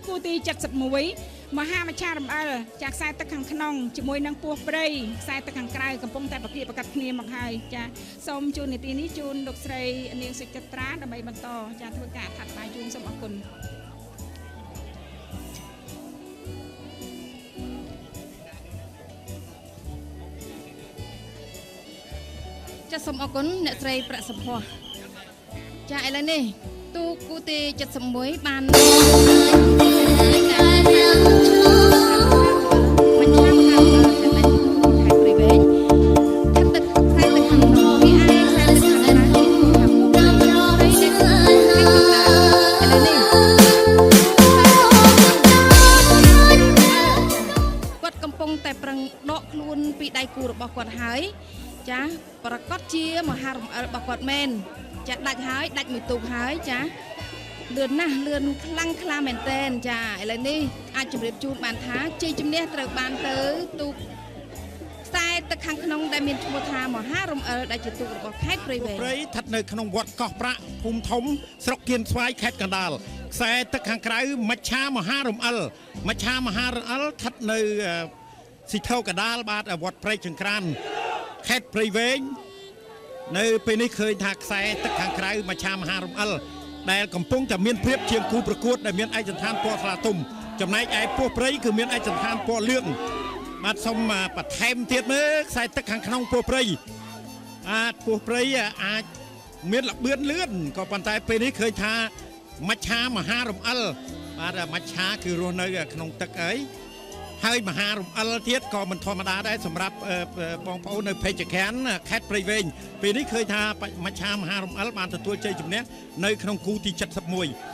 គូទី71មហាមច្ឆារំអិលចាខ្សែទឹកខាងក្នុងជាមួយនឹងពស់ព្រៃខ្សែទឹកខាងក្រៅកំពុងតែប្រគៀកប្រកាត់គ្នាមកហើយចាសូមជូននីតិនេះជូនលោកស្រីនាងសុចិត្រាដើម្បីបន្តចាធ្វើការអធិប្បាយជូនសូមអរគុណចាសូមអរគុណអ្នកស្រីប្រាក់សម្ផស្សចាឥឡូវនេះទូគូទី71បានមច្ឆាមហាចាតែខេត្តព្រៃវែងថាទឹកខ្សែទឹកខាងក្នុងវាឯខ្សែទឹកខាងក្រៅថាពូព្រៃព្រៃដែលខេត្តកណ្ដាលឥឡូវនេះគាត់កំពុងតែប្រឹងដកខ្លួនពីដៃគូរបស់គាត់ហើយចាប្រកាសជាមហារំអិលរបស់គាត់មែនចាដាច់ហើយដាច់មួយទូកហើយចាលឿនណាស់លឿនខ្លាំងខ្លាមែនតែនចាឥឡូវនេះអាចជម្រាបជូនបានថាជ័យជំនះត្រូវបានទៅទូកខ្សែទឹកខាងក្នុងដែលមានឈ្មោះថាមហារំអិលដែលជាទូករបស់ខេត្តព្រៃវែងព្រៃស្ថិតនៅក្នុងវត្តកោះប្រាក់ភូមិធំស្រុកគៀនស្វាយខេត្តកណ្ដាលខ្សែទឹកខាងក្រៅមច្ឆាមហារំអិលមច្ឆាមហារំអិលស្ថិតនៅស៊ីថូកណ្ដាលបាទវត្តព្រែកចង្ក្រានខេត្តព្រៃវែងនៅពេលនេះឃើញថាខ្សែទឹកខាងក្រៅមច្ឆាមហារំអិលដែលកំពុងតែមានព្រៀបជាងគូប្រកួតដែលមានឯកសណ្ឋានពណ៌ស្លាទុំចំណែកឯពស់ព្រៃគឺមានឯកសណ្ឋានពណ៌លឿងបាទសូមបន្ថែមទៀតមើលខ្សែទឹកខាងក្នុងពស់ព្រៃបាទពស់ព្រៃអាចមានល្បឿនលឿនក៏ប៉ុន្តែពេលនេះឃើញថាមច្ឆាមហារំអិលបាទមច្ឆាគឺរស់នៅក្នុងទឹកអីហើយមហារំអិលទៀតក៏មិនធម្មតាដែរសម្រាប់បងប្អូននៅពេជ្រខណ្ឌខេត្តព្រៃវែងពេលនេះឃើញថាមច្ឆាមហារំអិលបានទទួលជ័យជំនះនៅក្នុងគូទី71